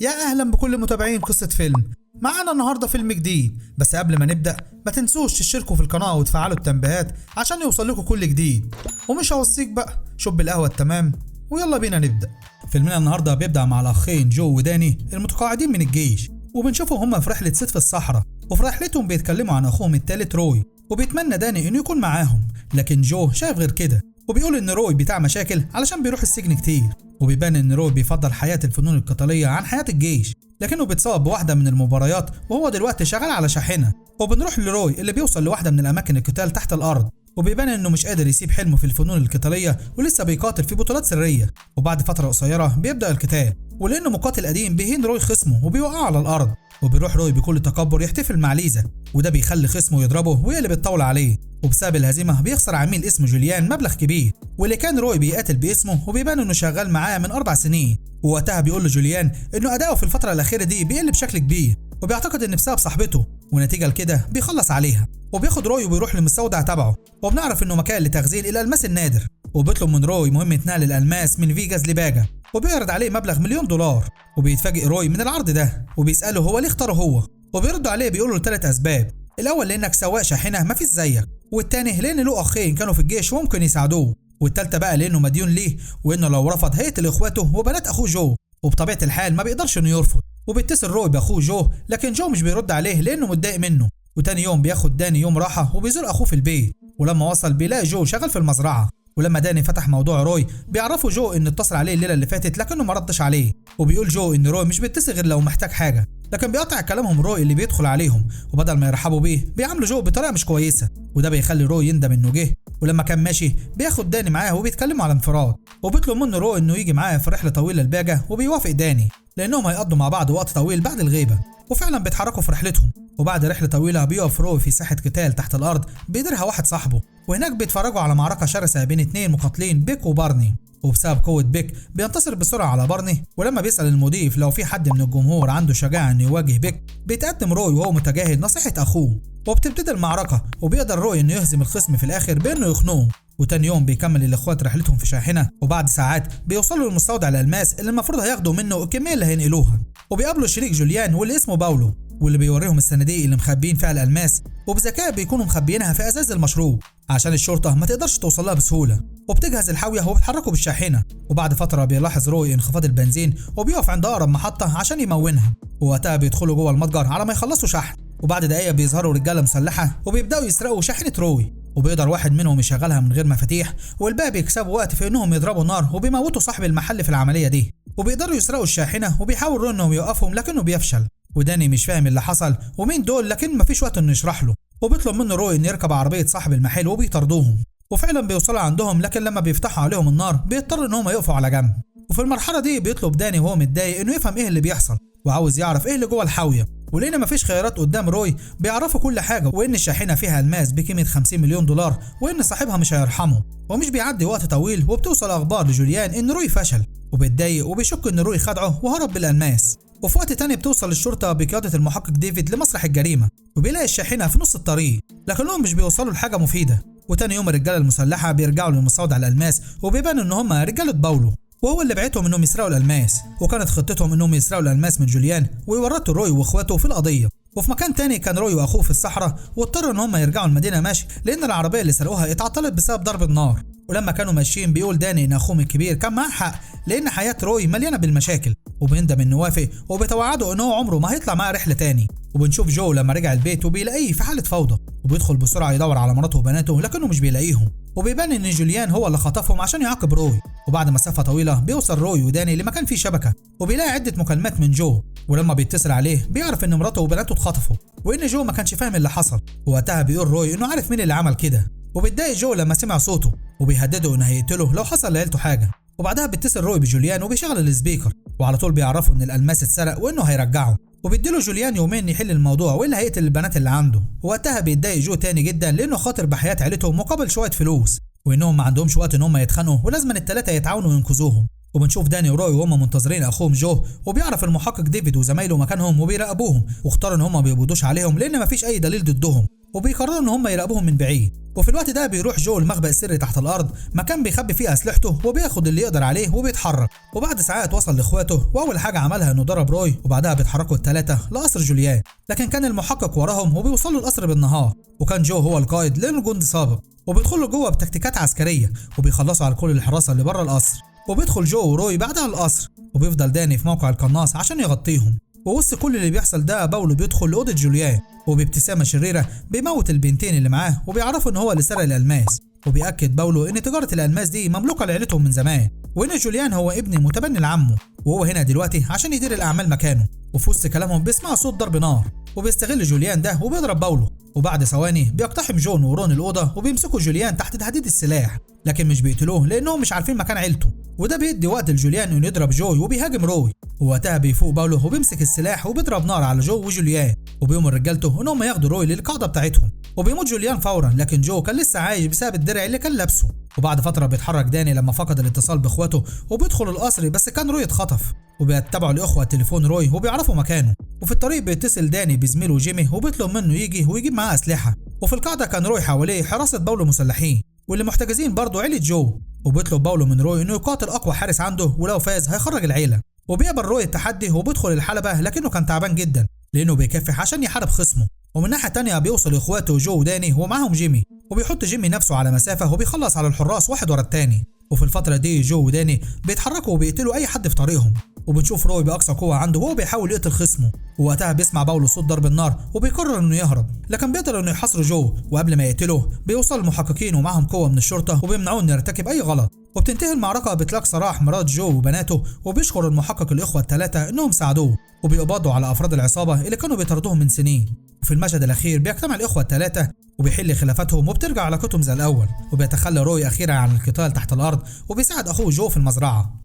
يا اهلا بكل متابعين قصة فيلم. معانا النهاردة فيلم جديد، بس قبل ما نبدأ ما تنسوش تشتركوا في القناة وتفعلوا التنبيهات عشان يوصل لكم كل جديد. ومش هوصيك بقى، شب القهوة التمام ويلا بينا نبدأ. فيلمنا النهاردة بيبدأ مع الأخين جو وداني المتقاعدين من الجيش، وبنشوفهم هما في رحلة صيد في الصحراء، وفي رحلتهم بيتكلموا عن أخوهم التالت روي، وبيتمنى داني إنه يكون معاهم، لكن جو شايف غير كده وبيقول إن روي بتاع مشاكل علشان بيروح السجن كتير. وبيبان إن روي بيفضل حياة الفنون القتالية عن حياة الجيش، لكنه بيتصاب بواحدة من المباريات وهو دلوقتي شغال على شاحنة. وبنروح لروي اللي بيوصل لواحدة من الأماكن القتال تحت الأرض، وبيبان إنه مش قادر يسيب حلمه في الفنون القتالية ولسه بيقاتل في بطولات سرية. وبعد فترة قصيرة بيبدأ القتال، ولأنه مقاتل قديم بيهين روي خصمه وبيوقعه على الأرض. وبيروح روي بكل تكبر يحتفل مع ليزا، وده بيخلي خصمه يضربه ويقلب الطاولة عليه. وبسبب الهزيمة بيخسر عميل اسمه جوليان مبلغ كبير، واللي كان روي بيقاتل باسمه، وبيبان انه شغال معاه من 4 سنين. ووقتها بيقول له جوليان انه اداؤه في الفترة الأخيرة دي بيقل بشكل كبير، وبيعتقد ان بسبب صاحبته، ونتيجة لكده بيخلص عليها. وبياخد روي وبيروح للمستودع تبعه، وبنعرف انه مكان لتخزين الألماس النادر. وبيطلب من روي مهمة نقل الألماس من فيجاس لباجا، وبيعرض عليه مبلغ $1,000,000. وبيتفاجئ روي من العرض ده وبيسأله هو ليه اختاره هو، وبيرد عليه بيقول له 3 أسباب. الأول لأنك سواق شاحنة مفيش زيك، والتاني لأن له أخين كانوا في الجيش وممكن يساعدوه، والتالتة بقى لأنه مديون ليه، وإنه لو رفض هيقتل إخواته وبنات أخوه جو، وبطبيعة الحال ما بيقدرش إنه يرفض. وبيتصل روي بأخوه جو، لكن جو مش بيرد عليه لأنه متضايق منه. وتاني يوم بياخد داني يوم راحة وبيزور أخوه في البيت، ولما وصل بيلاقي جو شغال في المزرعة. ولما داني فتح موضوع روي بيعرفه جو ان اتصل عليه الليله اللي فاتت لكنه ما ردش عليه، وبيقول جو ان روي مش بيتصل غير لو محتاج حاجه. لكن بيقطع كلامهم روي اللي بيدخل عليهم، وبدل ما يرحبوا بيه بيعاملوا جو بطريقه مش كويسه، وده بيخلي روي يندم انه جه. ولما كان ماشي بياخد داني معاه وبيتكلموا على انفراد، وبيطلب منه روي انه يجي معاه في رحله طويله لباجا، وبيوافق داني لانهم هيقضوا مع بعض وقت طويل بعد الغيبه. وفعلا بيتحركوا في رحلتهم، وبعد رحلة طويلة بيقف روي في ساحة قتال تحت الأرض بيديرها واحد صاحبه، وهناك بيتفرجوا على معركة شرسة بين 2 مقاتلين بيك وبارني. وبسبب قوة بيك بينتصر بسرعة على بارني. ولما بيسأل المضيف لو في حد من الجمهور عنده شجاعة إنه يواجه بيك، بيتقدم روي وهو متجاهل نصيحة أخوه، وبتبتدي المعركة. وبيقدر روي إنه يهزم الخصم في الآخر بإنه يخنقه. وتاني يوم بيكمل الإخوات رحلتهم في شاحنة، وبعد ساعات بيوصلوا لمستودع الألماس اللي المفروض هياخدوا منه الكمية اللي هينقلوها. وبيقابلوا شريك جوليان واللي اسمه باولو، واللي بيوريهم الصناديق اللي مخبيين فيها الألماس، وبذكاء بيكونوا مخبيينها في أزاز المشروب عشان الشرطة ما تقدرش توصلها بسهولة. وبتجهز الحاوية وبيتحركوا بالشاحنة. وبعد فترة بيلاحظ روي انخفاض البنزين وبيقف عند أقرب محطة عشان يمونها، ووقتها بيدخلوا جوه المتجر على ما يخلصوا شحن. وبعد دقايق بيظهروا رجالة مسلحة وبيبدأوا يسرقوا شاحنة روي، وبيقدر واحد منهم يشغلها من غير مفاتيح، والباقي بيكسبوا وقت في انهم يضربوا نار وبيموتوا صاحب المحل في العملية دي. وبيقدروا يسرقوا الشاحنة وبيحاول روي انهم يوقفهم لكنه بيفشل. وداني مش فاهم اللي حصل ومين دول، لكن مفيش وقت انه يشرح له. وبيطلب منه روي انه يركب عربية صاحب المحل وبيطاردوهم، وفعلا بيوصلوا عندهم، لكن لما بيفتحوا عليهم النار بيضطروا ان هم يقفوا على جنب. وفي المرحلة دي بيطلب داني وهو متضايق انه يفهم ايه اللي بيحصل وعاوز يعرف ايه اللي جوه الحاوية. ولان مفيش خيارات قدام روي بيعرفوا كل حاجة، وان الشاحنة فيها الماس بقيمة $50 مليون، وان صاحبها مش هيرحمه. ومش بيعدي وقت طويل وبتوصل اخبار لجوليان ان روي فشل، وبيتضايق وبيشك ان روي خدعه وهرب بالالماس. وفي وقت تاني بتوصل الشرطة بقيادة المحقق ديفيد لمسرح الجريمة، وبيلاقي الشاحنة في نص الطريق، لكنهم مش بيوصلوا لحاجة مفيدة. وتاني يوم الرجالة المسلحة بيرجعوا للمستودع الألماس، وبيبان إن هم رجالة باولو، وهو اللي بعتهم إنهم يسرقوا الألماس. وكانت خطتهم إنهم يسرقوا الألماس من جوليان ويورطوا روي وإخواته في القضية. وفي مكان تاني كان روي وأخوه في الصحراء، واضطروا إن هم يرجعوا المدينة ماشي لأن العربية اللي سرقوها اتعطلت بسبب ضرب النار. ولما كانوا ماشيين بيقول داني إن أخوهم الكبير كان معاه حق، لأن حياة روي مليانة بالمشاكل، وبيندم إنه وافق وبيتوعده إن هو عمره ما هيطلع معاه رحلة تاني. وبنشوف جو لما رجع البيت وبيلاقيه في حالة فوضى، وبيدخل بسرعة يدور على مراته وبناته لكنه مش بيلاقيهم. وبيبان إن جوليان هو اللي خطفهم عشان يعاقب روي. وبعد مسافة طويلة بيوصل روي وداني لمكان فيه شبكة، وبيلاقي عدة مكالمات من جو، ولما بيتصل عليه بيعرف إن مراته وبناته اتخطفوا، وإن جو ما كانش فاهم اللي حصل. ووقتها بيقول روي إنه عارف مين اللي عمل كده، وبيتضايق جو لما سمع صوته وبيهدده إنه هيقتله لو حصل لعيلته حاجة. وبعدها بيتصل روي بجوليان وبيشغل ال speaker، وعلى طول بيعرفوا إن الألماس اتسرق وإنه هيرجعه. وبيديله جوليان يومين يحل الموضوع والا هيقتل البنات اللي عنده. وقتها بيتضايق جو تاني جدا لانه خاطر بحياة عيلته مقابل شوية فلوس، وانهم ما عندهمش وقت ان هم يتخانقوا ولازم الثلاثة يتعاونوا وينقذوهم. وبنشوف داني وروي وهم منتظرين اخوهم جو، وبيعرف المحقق ديفيد وزمايله مكانهم وبيراقبوهم، واختاروا ان هم ما بيقبضوش عليهم لان مفيش اي دليل ضدهم، وبيقرروا ان هم يراقبوهم من بعيد. وفي الوقت ده بيروح جو المخبأ السري تحت الارض، مكان بيخبي فيه اسلحته، وبياخد اللي يقدر عليه وبيتحرك. وبعد ساعات وصل لاخواته، واول حاجة عملها انه ضرب روي، وبعدها بيتحركوا الثلاثة لقصر جوليان، لكن كان المحقق وراهم وبيوصلوا القصر بالنهار، وكان جو هو القائد لانه جندي سابق، وبيدخلوا جوه بتكتيكات عسكرية وبيخلصوا على كل الحراسة اللي بره القصر. وبيدخل جو وروي بعدها القصر، وبيفضل داني في موقع القناص عشان يغطيهم. ووسط كل اللي بيحصل ده باولو بيدخل لأوضة جوليان، وبابتسامة شريرة بيموت البنتين اللي معاه وبيعرفوا ان هو اللي سرق الألماس. وبيأكد باولو ان تجارة الألماس دي مملوكة لعيلتهم من زمان، وان جوليان هو ابن متبني لعمه، وهو هنا دلوقتي عشان يدير الأعمال مكانه. وفي وسط كلامهم بيسمعوا صوت ضرب نار، وبيستغل جوليان ده وبيضرب باولو. وبعد ثواني بيقتحم جون ورون الأوضة وبيمسكوا جوليان تحت تهديد السلاح، لكن مش بيقتلوه لأنهم مش عارفين مكان عيلته، وده بيدي وقت لجوليان انه يضرب جوي وبيهاجم روي. ووقتها بيفوق باولو وبيمسك السلاح وبيضرب نار على جو وجوليان، وبيأمر رجالته انهم ياخدوا روي للقاعدة بتاعتهم. وبيموت جوليان فورا، لكن جو كان لسه عايش بسبب الدرع اللي كان لابسه. وبعد فترة بيتحرك داني لما فقد الاتصال باخواته وبيدخل القصر، بس كان روي اتخطف، وبيتبعوا الاخوة تليفون روي وبيعرفوا مكانه. وفي الطريق بيتصل داني بزميله جيمي وبيطلب منه يجي ويجيب معاه اسلحة. وفي القاعدة كان روي حواليه حراسة باولو مسلحين، واللي محتجزين برضه عيله جو. وبيطلب باولو من روي انه يقاتل اقوى حارس عنده، ولو فاز هيخرج العيلة. وبيقبل روي التحدي وبيدخل الحلبة، لكنه كان تعبان جدا لانه بيكافح عشان يحارب خصمه. ومن ناحية تانية بيوصل اخواته جو وداني ومعاهم جيمي، وبيحط جيمي نفسه على مسافة وبيخلص على الحراس واحد ورا التاني. وفي الفترة دي جو وداني بيتحركوا وبيقتلوا اي حد في طريقهم. وبنشوف روي باقصى قوة عنده وهو بيحاول يقتل خصمه، ووقتها بيسمع باولو صوت ضرب النار وبيقرر انه يهرب، لكن بيقدر انه يحاصر جو، وقبل ما يقتله بيوصل المحققين ومعهم قوة من الشرطة وبيمنعوه انه يرتكب اي غلط. وبتنتهي المعركة باطلاق سراح مرات جو وبناته، وبيشكر المحقق الاخوة الثلاثة انهم ساعدوه، وبيقبضوا على افراد العصابة اللي كانوا بيطاردوهم من سنين. وفي المشهد الاخير بيجتمع الاخوة الثلاثة وبيحل خلافاتهم وبترجع علاقتهم زي الاول، وبيتخلى روي اخيرا عن القتال تحت الارض وبيساعد اخوه جو في المزرعة.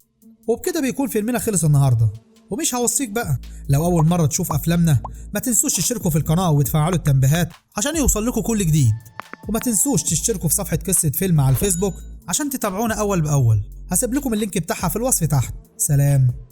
وبكده بيكون فيلمنا خلص النهارده. ومش هوصيك بقى، لو اول مرة تشوف افلامنا ما تنسوش تشتركوا في القناة وتفعلوا التنبيهات عشان يوصل لكم كل جديد، وما تنسوش تشتركوا في صفحة قصة فيلم على الفيسبوك عشان تتابعونا اول باول. هسيب لكم ال link بتاعها في الوصف تحت. سلام.